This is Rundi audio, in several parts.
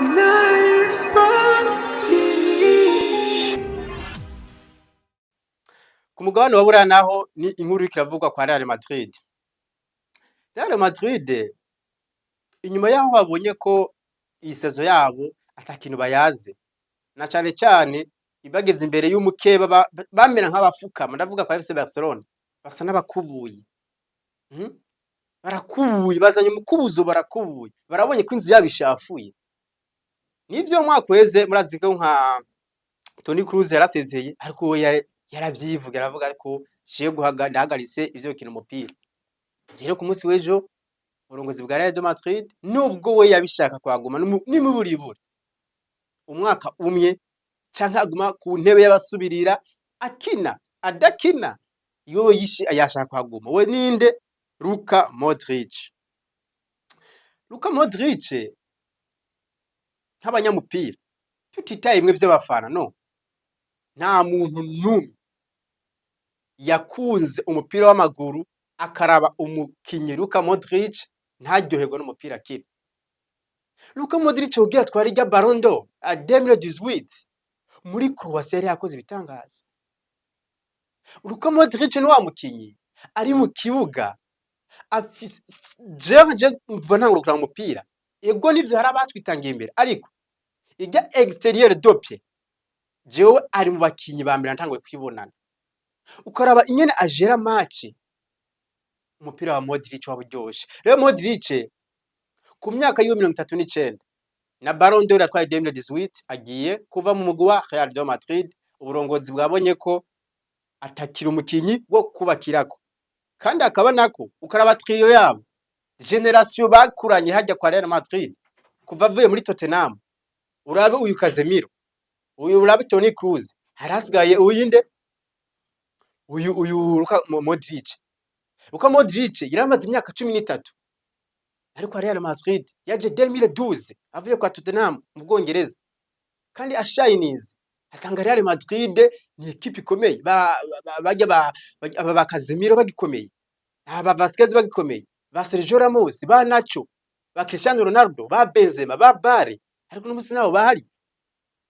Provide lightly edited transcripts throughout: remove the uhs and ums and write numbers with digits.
Nile Sports TV. Ku mugabane wa Buraya naho ni inkuru iriko iravugwa kwa Real Madrid. Real Madrid, inyuma yaho babonye ko iyi saison yabo ata kintu bayaze, na cane cane ibageze imbere y'umukeba, bamera nk'abafukama, ndavuga kwa FC Barcelona, basa n'abakubuye. Barakubuye, bazanye umukubuzo, barakubuye, barabonye ko inzu yabo ishafuye. Nivyo, umwaka uheze murazi ko nka Toni Kroos yarasezeye, ariko we yaravyivuga, aravuga ko ciye guhaga ndahagaritse ivyo gukina umupira. Rero ku munsi w'ejo uburongozi bwa Real de Madrid, nubwo we yabishaka kwaguma n'imiburiburi umwaka umwe canke aguma ku ntebe y'abasubirira, akina adakina, yowe yishi yashaka kuhaguma. We ninde? Luka Modric. Luka Modric, nk'abanyamupira tutitaye imwe vy'abafana, no nta muntu n'umwe yakunze umupira w'amaguru akaraba umukinyi Luka Modric ntaryoherwe n'umupira akina. Luka Modric kugira atware irya Ballon d'Or a 2018 muri Croatia yari yakoze ibitangaza. Luka Modric ni wa mukinyi ari mu kibuga afise, jewe je mva ntangura kuraba umupira, ego nivyo hari abatwitangiye imbere, ariko irya extérieur de pied, jewe ari mu bakinyi ba mbere natanguye kwibonana. Ukaraba ingene agera match, umupira wa Modric waba uryoshe. Rero Modric ku myaka yiwe 39 na Ballon d'Or yatwaye 2018, agiye kuva mu mugwi wa Real de Madrid. Uburongozi bwabonye ko atakira umukinyi wo kubakirako, kandi akaba nako ukaraba trio yabo, génération bakuranye hajya kwa Real Madrid kuva avuye muri Tottenham, urabe uyu Casemiro, uyu urabe Toni Kroos, hari hasigaye uyinde, uyu Luka Modric. Luka Modric yaramaze imyaka 13 ariko Real Madrid, yaje 2012 avuye kwa Tottenham mu Bwongereza, kandi ashayinize asanga Real Madrid ni équipe ikomeye, bajya aba ba Casemiro bagikomeye, aba Vasquez bagikomeye, ba Sergio Ramos, ba Nacho, ba Cristiano Ronaldo, ba Benzema, ba Bale, ariko n'umunsi nabo bahari.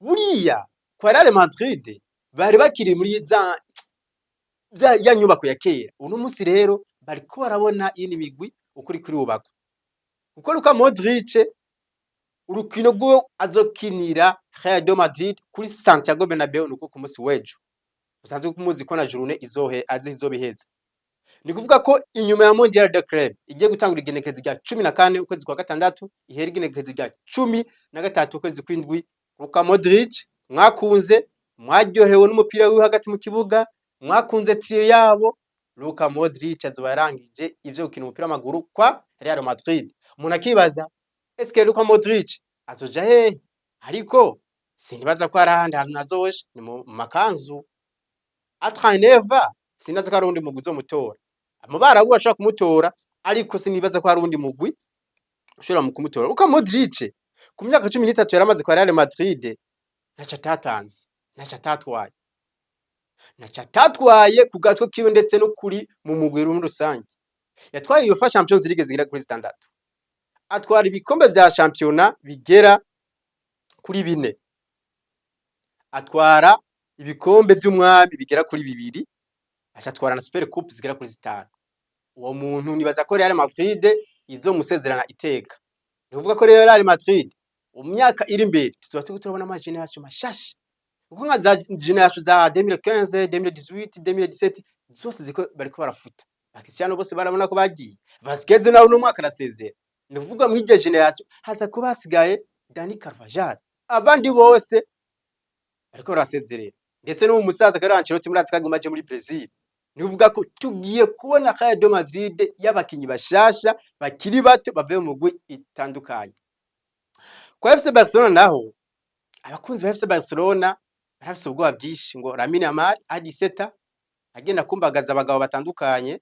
Buriya kwa Real Madrid bari bakiri muri za ya nyubako ya kera. Uno munsi rero bariko barabona iyindi migwi ukuri kurubakwa, kuko Luka Modric urukino rwo azokinira Real de Madrid kuri Santiago Bernabeu nuko ku munsi w'ejo usanzwe kumuzi ko na journée izohe azi izobiheza. Ni kuvuga ko inyuma ya Mondial de Club igiye gutangura igenekerezo rya 14 ukwezi kwa gatandatu, ihera igenekerezo rya 13 ukwezi kw'indwi, Luka Modric mwakunze, mwaryohewe n'umupira wiwe hagati mu kibuga, mwakunze trio yabo, Luka Modric azoba yarangije ivyo gukina umupira w'amaguru kwa Real Madrid. Umuntu akibaza: eske Luka Modric azoja hehe? Ariko sinibaza ko hari ahandi hantu azoja, ni mu makanzu atraneva. Sinaza ko hari uwundi mugwi uzomutora. Mu barabu bashobora kumutora, ariko sinibaza ko hari uwundi mugwi ushobora mu kumutora. Luka Modric ku myaka 13 yaramaze kwa Real Madrid, ntaco atatanze, ntaco atatwaye, ntaco atatwaye ku gatwe kiwe ndetse no kuri mu mugwi muri rusange. Yatwaye UEFA Champions League zigera kuri zitandatu, atwara ibikombe vya shampiyona bigera kuri bine, atwara ibikombe vy'umwami bigera kuri bibiri, aca atwara na Super Coupe zigera kuri zitanu. Uwo muntu nibaza ko Real Madrid izomusezerana iteka. Ni ukuvuga ko rero Real Madrid mu myaka iri imbere tuzoba turiko turabona ama génération mashasha, kuko nka za génération za 2015, 2018, 2017 zose ziko bariko barafuta. Ba Cristiano bose barabona ko bagiye, Vasquez nawe uno mwaka arasezera. Ni ukuvuga muri iryo génération haza kuba hasigaye Dani Carvajal, abandi bose bariko barasezerera, ndetse n'uwo musaza Carlo Ancelotti murazi ko aguma aje muri Brazil. Ni ukuvuga ko tugiye kubona Real de Madrid y'abakinyi bashasha bakiri bato bavuye mu mugwi itandukanye. Kwa FC Barcelona naho, abakunzi ba FC Barcelona barafise ubwoba bwinshi ngo Lamine Yamal a 17 agenda kumbagaza abagabo batandukanye,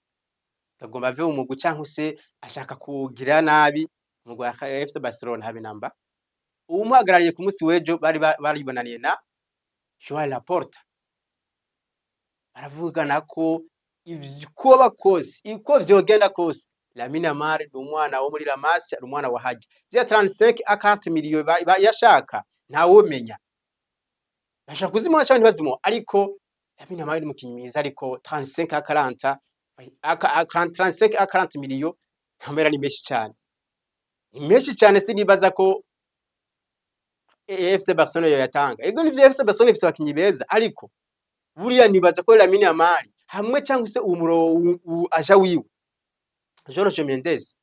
agomba ave mu mugwi canke se ashaka kugira nabi umugwi wa FC Barcelona. Habe namba. Uwumuhagarariye ku munsi w'ejo bari baribonaniye na Joan Laporta, baravugana ko kuba kose, uko vyogenda kose, Lamine Yamal ni umwana wo muri La Masia, ni umwana wa hajya. Ziriya 35 à 40 millions yashaka, ntawomenya bashaka kuzimuha cyangwa ntibazimuha, ariko Lamine Yamal ni umukinyi mwiza, ariko 35 à 40 35 à 40 millions amera ni menshi cyane, ni menshi cyane. Sinibaza ko FC Barcelona yo yatanga. Ego nivyo, FC Barcelona ifise abakinyi beza, ariko buriya nibaza ko Lamine Yamal hamwe cyangwa se umuro aja wiwe Jorge Mendes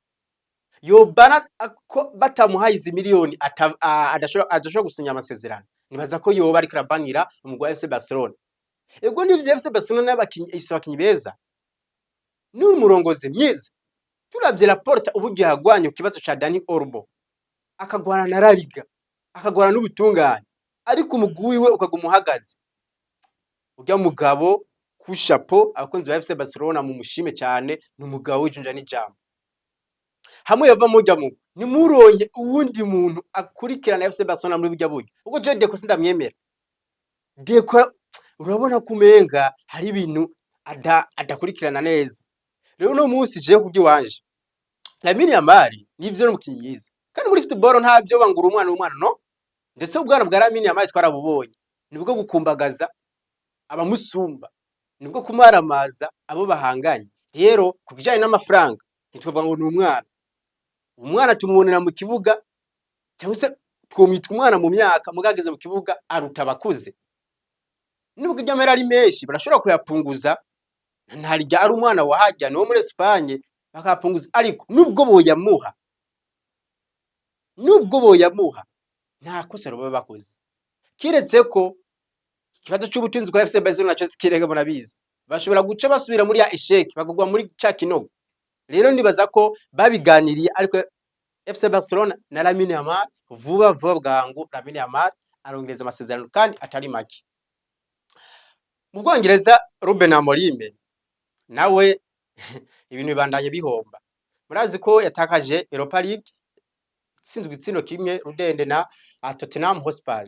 yobana ko batamuhaye izi miliyoni adashobora gusinya amasezerano. Nibaza ko yoba ariko arabanira umugwi wa FC Barcelona. Ego nivyo, FC Barcelona n'abakinyi, ifise abakinyi beza n'umurongozi mwiza. Turavye Laporta uburyo yagwanye ku kibazo ca Dani Olmo, akagwana na La Liga, akagwana n'ubutungane, ariko umugwi wiwe ukaguma uhagaze. Urya mugabo ku chapeau, abakunzi ba FC Barcelona mu mushime cyane, ni umugabo w'ijunja n'ijambo. Hamwe yava murya mugwi, nimuronke uwundi muntu akurikirana FC Barcelona muri burya buryo, kuko je Deco sindamwemera. Deco urabona ko umenga hari ibintu adakurikirana neza. Rero uno munsi jewe kubw'iwanje, Lamine Yamal nivyo ni umukinyi mwiza, kandi muri football nta vyo bangura umwana umwana no ndetse ubwana bwa Lamine Yamal twarabubonye, nibwo gukumbagaza abamusumba, nibwo kumaramaza abo bahanganye. Rero ku bijanye n'amafaranga, ntitwovuga ngo ni umwana. Umwana tumubonera mu kibuga, cyangwa se twomwita umwana mu myaka, mugabo ageze mu kibuga aruta abakuze. Nubwo iryo amahera ari menshi, barashobora kuyapunguza. Ntarya ari umwana wahajya niwo muri Espagne, bakayapunguza, ariko nubwo boyamuha nta kosa baba bakoze, kiretse ko ikibazo c'ubutunzi kwa FC Barcelona naco sikirega. Murabizi, bashobora guca basubira muri ya échec, bakagwa muri ca kinogo. Rero nibaza ko babiganiriye, ariko FC Barcelona na Lamine Yamal, vuba vuba bwangu Lamine Yamal arongereza amasezerano kandi atari make. Mu Bwongereza, Ruben Amorim nawe ibintu bibandanye bihomba. Murazi ko yatakaje Europa League, itsinzwe itsindo kimwe rudende na Tottenham Hotspur.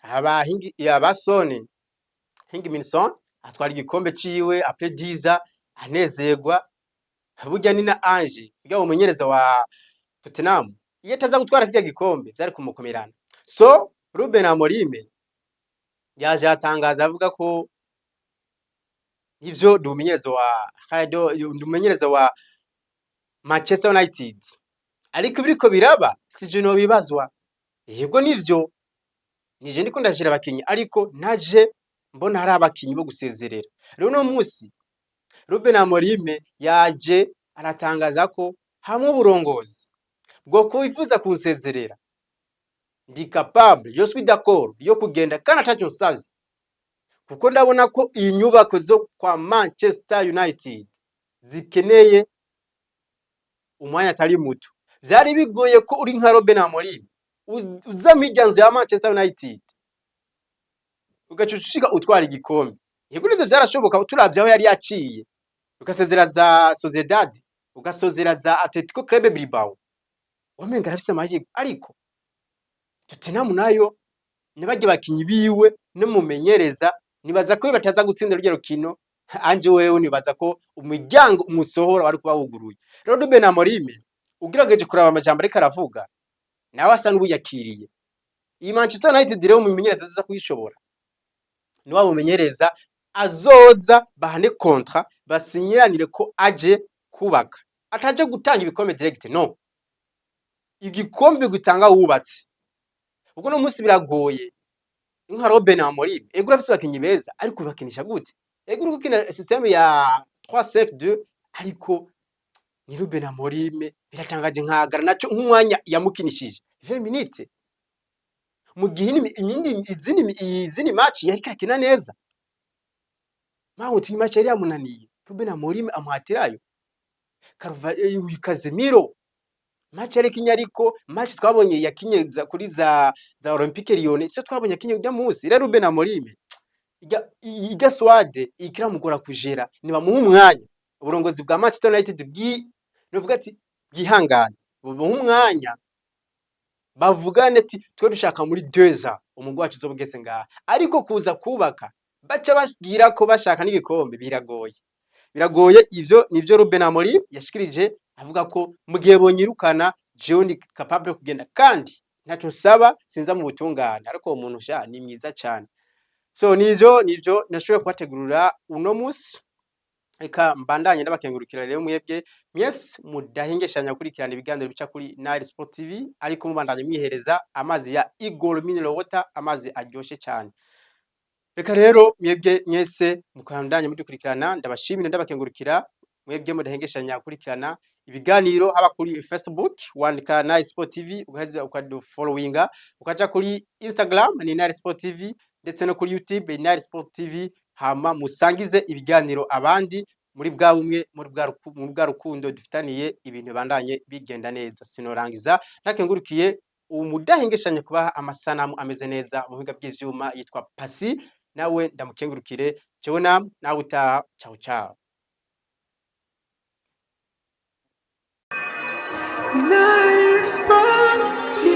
Aba hingi aba Son Heung-min Son atwara igikombe ciwe après 10 ans, anezerwa. Burya ni na Ange burya umumenyereza wa Tottenham, iyo ataza gutwara kirya gikombe vyari kumukomerana. So Ruben Amorim yaje atangaza avuga ko ivyo ndi umumenyereza wa Manchester United, ariko ibiriko biraba sije nobibazwa. Yego nivyo, nije ndiko ndashira abakinyi, ariko naje mbona hari abakinyi bo gusezerera. Rero uno musi Ruben Amorim yaje aratangaza ko hamwe uburongozi bwo kwifuza kunsezerera, ndi capable, je suis d'accord yo kugenda kandi ataco nsavye, kuko ndabona ko iyi nyubako zo kwa Manchester United zikeneye umwanya atari muto. Vyari bigoye ko uri nka Ruben Amorim uza mw'irya nzu ya Manchester United ugaca ushika utwara igikombe. Yego nivyo, vyarashoboka turavye aho yari yaciye, ugasezera za Sociedad, ugasozera za Atletico Club Bilbao, wamenga arafise amahirwe, ariko Tottenham nayo nibajya bakinyi biwe n'umumenyereza, nibaza ko iyo bataza gutsinda rurya rukino, Ange wewe nibaza ko umuryango umusohora wari kuba wuguruye. Rero Ruben Amorim, ugerageje kuraba amajambo ariko aravuga, nawe asa n'uwiyakiriye. Iyi Manchester United rero, umumenyereza aza kuyishobora ni wa mumenyereza azoza bahane contrat, basinyiranire ko aje kubaka, ataje gutanga ibikombe direct. No igikombe gutanga wubatse, kuko no munsi biragoye. Nka Ruben Amorim, ego urafise abakinyi beza, ariko ubakinisha gute? Ego uriko ukina système ya 3-5-2, ariko ni Ruben Amorim biratangaje nka Garnacho nk'umwanya yamukinishije 20 minutes, mu gihe izindi match yariko arakina neza. Mount ni match yari yamunaniye, Ruben Amorim amuhatirayo. Carva uyu Casemiro match yari kinye, ariko match twabonye yakinye kuri za Olympique Lyon sio twabonye akinye ujya munsi. Rero Ruben Amorim ijya squad ikiramugora kujera. Nibamuha umwanya, uburongozi bwa Manchester United bwi novuga ati bwihangane, bumuha umwanya, bavugane ati twe dushaka muri 2 ans umugwi wacu uzoba ugeze ngaha, ariko kuza kubaka baca babwira ko bashaka n'igikombe biragoye. Biragoye. Ivyo nivyo Ruben Amorim yashikirije, avuga ko mu gihe bonyirukana, jewe ndi capable kugenda kandi ntaco nsaba, sinza mu butungane. Ariko uwo muntu sha ni mwiza cane. So nivyo nashoboye kubategurira uno musi. Reka mbandanye ndabakengurukira rero mwebwe mwese mudahengeshanya gukurikirana ibiganiro bica kuri Nile Sport TV, ariko mubandanye mwihereza amazi ya Eagle Mineral Water, amazi aryoshe cyane. Reka rero mwebwe mwese mukandanye mudukurikirana, ndabashimira, ndabakengurukira mwebwe mudahengeshanya gukurikirana ibiganiro, haba kuri Facebook wandika Nile Sport TV ugaheza ukadufollowinga, ukaja kuri Instagram ni Nile Sport TV, ndetse no kuri YouTube ni Nile Sport TV. Hama musangize ibiganiro abandi muri bwa bumwe, muri bwa rukundo dufitaniye, ibintu bandanye bigenda neza. Sinorangiza ntakengurukiye umudahengeshanya kubaha amasanamu ameze neza mu buhinga bw'ivyuma yitwa Pasi, nawe ndamukengurukire. Jewe namwe nawe utaha. Ciao ciao. Nile Sport TV.